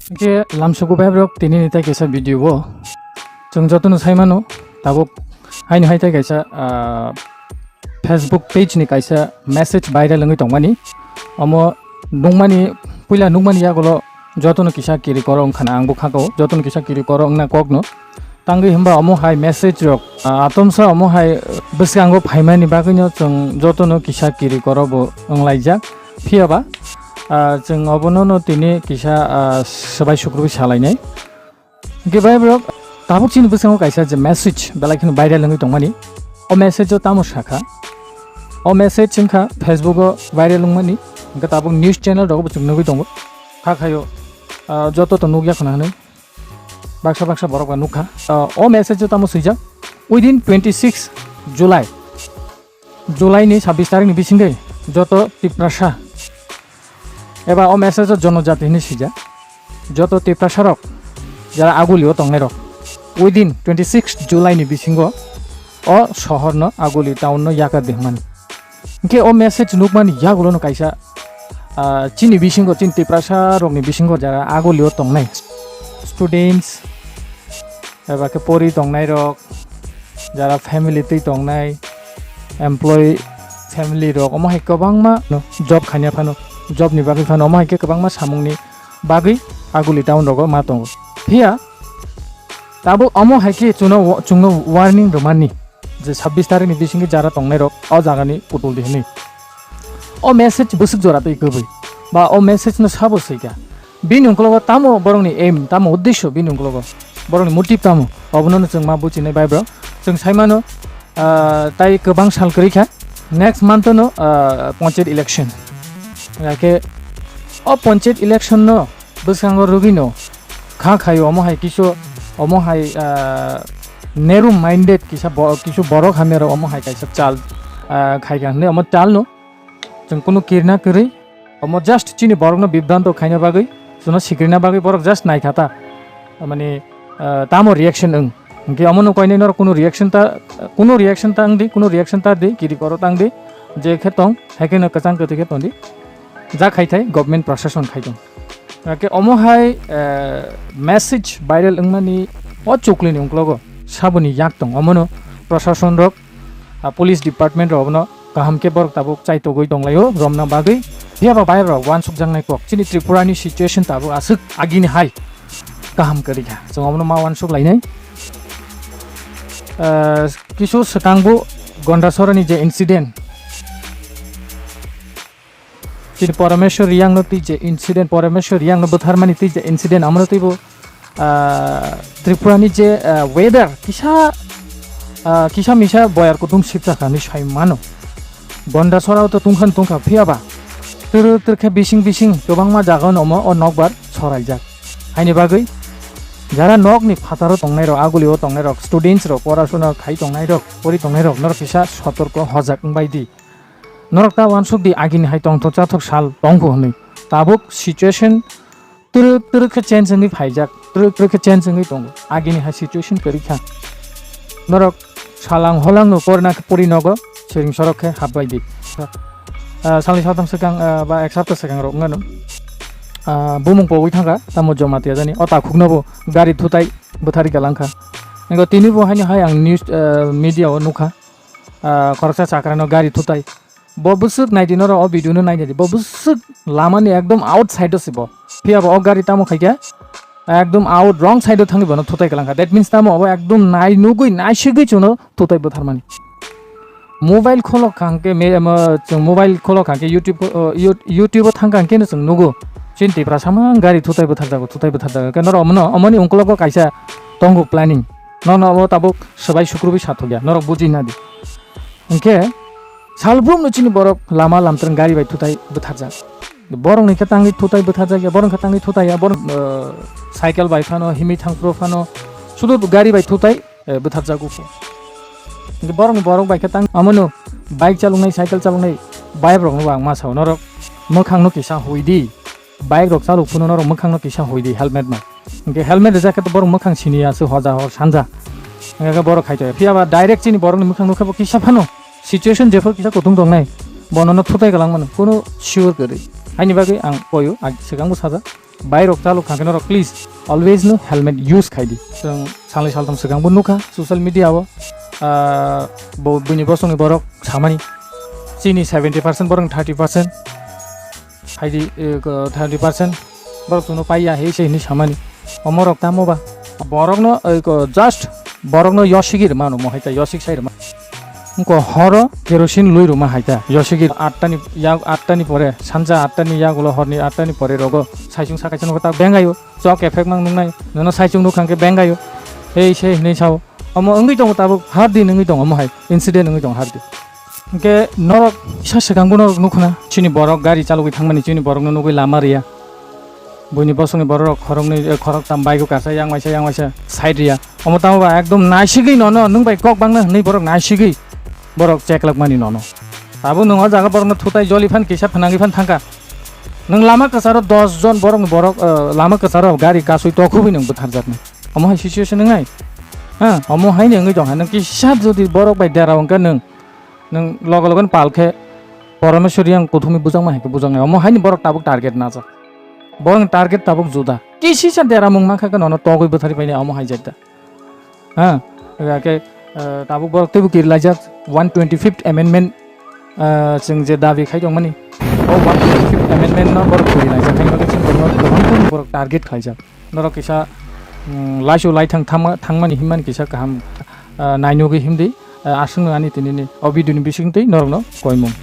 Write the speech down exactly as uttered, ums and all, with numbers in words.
Hingke lamsogo bai borok tini ni tai kaisa video o chwng jotono sai mano, tabuk haino hai tai kaisa, ah, Facebook page ni kaisa message viral wngwi tongmani. Omo nukmani, puila nukmani yagulo jotono kisa kiri koro wngkha na, ang bwkha kok jotono kisa kiri koro wngna kokno. Tangwi hwnba omo hai message rok, ah, atomsa omo hai bwskango phaimani bagwino chwng jotono kisa kiri koro bo wnglaijak. Phiya ba, ah, chwng obono no tini kisa, ah, swbai sukrubwi salainai. Hingke bai borok tabuk chini bwskango kaisa je message belai kheno viral wngwi tongmani. O message o tamo sakha? O message wngkha Facebook o viral wngmani. Hingke tabuk news channel rogo bo chwng nugwi tongo. Kha khayo, ah, joto to nukya khna hwnwi. Baksa baksa borok ba nukha. Ah, o message o tamo swijak? Within twenty six July. July ni sabbish tarik ni bisingwi joto Tiprasa eba o message o jonojati hinwi swijak, joto Tiprasa rok jara aguli o tongnai rok within twenty six July ni bisingo o sohor no aguli town no yakar di hwnmani. Hingke o message nukmani yagulo no kaisa, ah, chini bisingo, chini Tiprasa rokni bisingo jara aguli o tongnai students, eba khe pori tongnai rok, jara family twi tongnai, employee family rok, omo hai kwbangma no job khaina phano, job ni bagwi phano, omo hai khe kwbangma samungni bagwi aguli town rogo ma tongo. Phiya tabuk omo hai khe chwngno, chwngno warning rwmani je sabbish tarik ni bisingo jara tongnai rok o jaga ni kutul di hwnwi. O message bwswk jora twi kwbwi ba o message no sabo swika. Bini ungkologo tamo borokni aim, tamo uddesho bini ungkologo, borokni motive tamo, obono no chwng ma buchinai bai bro. Chwng sai mano, ah, tai kwbang sal kwrwi kha, next month no, ah, panchayat election. Hakhe o panchayat election no bwskango rwgwi no kha khaio omo hai kisu, omo hai, ah, narrow minded kisa bo-, kisu borok hamya rok omo hai kaisa chal, ah, khai kha hwnwi omo chal no chwng kunu kirna kwrwi, omo just chini borokno bibranto khaina bagwi, chwngno sikrina bagwi borok just naikha ta, mane, ah, tamo reaction wng. Hingke omono koinai norok kunu reaction ta, kunu reaction ta wngdi, kunu reaction ta di, kiri koro ta wngdi, je khe tong, hai kheno kwchang kwtwi khe tongdi. Ja khai thai government proshashan khai tong. Hingke omo hai, eh, message viral wngmani o chukli ni ungklogo saboni yak tong, omono proshashan rok, ah, police department rok no kaham khe borok tabuk chaitogwi tonglaio romna bagwi. Phiya ba bai rok uansuk jaknai kok. Chini Tripura ni situation tabuk aswk agini hai kaham kwrwi kha. Chwng omono ma uansuk lainai. Ah, kisu swkang bo Gondasora ni je incident. Chini Parameshwar Riyang no twi je incident, Parameshwar Riyang no bwtharmani twi je incident, amo no twi bo, ah, Tripura ni je, ah, weather kisa, ah, kisa misa boyar kutung sipsa kha hinwi sai mano. Gondasora o to tungkha tungkha, phiya ba twrwk twrwk khe bising bising kwbangma jaga no omo o nokbar soraijak. Haini bagwi jara nok ni phataro tongnai rok, aguli o tongnai rok, students rok, porasuna khai tongnai rok, pori tongnai rok, norok kisa sotorko hojak wngbai di. Norok ta uansuk di, agini hai tongthok chathok sal tongkho hwnwi. Tabuk situation twrwk twrwk khe change wngwi phaijak, twrwk twrwk khe change wngwi tongo. Agini hai situation kwrwi kha. Norok salang holangno porna khe pori nogo, siring sorok khe hapbai di. Ah, salni satham swkang, ah, ba ek sapta swkang rok wngano. Ah, bumung pogwi thangkha, tamo Jamatia jani. O takhukno bo gari thutai bwtharwi kalangkha. Ego tini bo haino hai ang news, ah, media o nukha. Ah, khoroksa chakrano gari thutai. Bo bwswk naidi norok o video no nainai di. Bo bwswk lamani ekdom outside o se bo. Phiya bo o gari tamo khaikhe ekdom out wrong side o thangwi bono thutai kalangkha. That means tamo obo ekdom nai nugwi naisigwi chwngno thutai bwtharmani. Mobile kholo khangkhe me, mo, chwng mobile kholo khangkhe YouTube, o, You-, YouTube o thangkha hwnkhe no chwng nugo. Chini Tiprasa mang gari thutai bwtharjago, thutai bwtharjago. Khe norok omono, omoni ungkologo kaisa tongo planning. Nono obo tabuk swbai sukrubwi sathokya. Norok bujina di. Hingke salbrumno chini borok lama lamtreng gari bai thutai bwtharjak. Borokni khe tangwi thutai bwtharjak ya, borok khe tangwi thutai ya, borok, eh, cycle bai phano, himwi thangphuru phano, sudu gari bai thutai, eh, bwtharjago khe. Hingke borokni borok bai khe tang, amono bike chaloknai, cycle chaloknai, bike rokno bo ang ma sao, norok mwkhangno kisa hui di. Bike rok chalok phano norok mwkhang no kisa hui di helmet no. Hingke helmet rijak khe to borok mwkhang sini ya se hoja hor sanja. Hingke borok khai to ya. Phiya ba direct chini borok ni mwkhang nukhe bo kisa phano situation jephru kisa kutung tongnai. Bono no thutai galang mano. Kuno sure kwrwi. Haini bagwi ang koyo, ang swkang bo sajak. bike rok chalok thangkhe norok please always no helmet use khai di. Chwng salni saltham swkang bo nukha social media o, ah, bo buini bosongni borok samani chini seventy percent borok thirty percent. Haidi, eh, ko thirty percent borok chwngno paiya he se hinwi samani. Omorok tamo ba? Borokno, eh, ko just borokno yosigi rwmano mo hai ta yosik sai rwma. Wngko horo kerosene lui rwma hai ta yosigi atta ni yak, atta ni pore, sanja atta ni yagulo horni atta ni pore rogo saichung sakaisa nogo ta bengayo. Chok effect mang nungnai, nono saichung nuk hangke bengayo. Hei se hinwi sao. Omo wngwi tongo tabuk, hard din wngwi tongo, omo hai incident wngwi tongo hard din. Hingke norok kisa swkang bo norok nukhuna, chini borok gari chalogwi thangmani, chini borokno nugwi lama riya. Buini bosongni borok khoroknwi, eh, khoroktam bike o kasa yang waisa, yang waisa side riya. Omo tamo ba ekdom naisigwi nono, nwng bai kok bangna hwnwi borok naisigwi borok cheklak mani nono. Tabuk nwng o jaga borokno thutai joli phan kisa phnangwi phan thangkha. Nwng lama kwcharo dos jon borokni borok, eh, lama kwcharo gari kasui tokhubui nwng bwtharjaknai. Omo hai situation wngnai? Ha, omo hai ni wngwi tongkha. Nwng kisa jodi borok bai dera wngkha nwng, nwng logo logo ni pal khe Parameswari yang kuthumwi bujakma hai khe bujaknai. Omo hai ni borok tabuk target najak. Borokni target tabuk juda. Kisisa deramung mankha khe nono togwi bwthari painai omo hai jai da. Ha, ake, eh, tabuk borok teibo kiri laijak one twenty fifth amendment, eh, chwng je dabi khai tongmani. O one twenty fifth amendment no borok kiri laijak hai bagwi chwng borok kwbangkhe borok target khlaijak. Norok kisa, mm, laisu laithang thangma-, thangmani himmani kisa kaham, eh, nainugwi himdi, eh, aswkno ani tinini o video ni bisingtwi norokno koimung.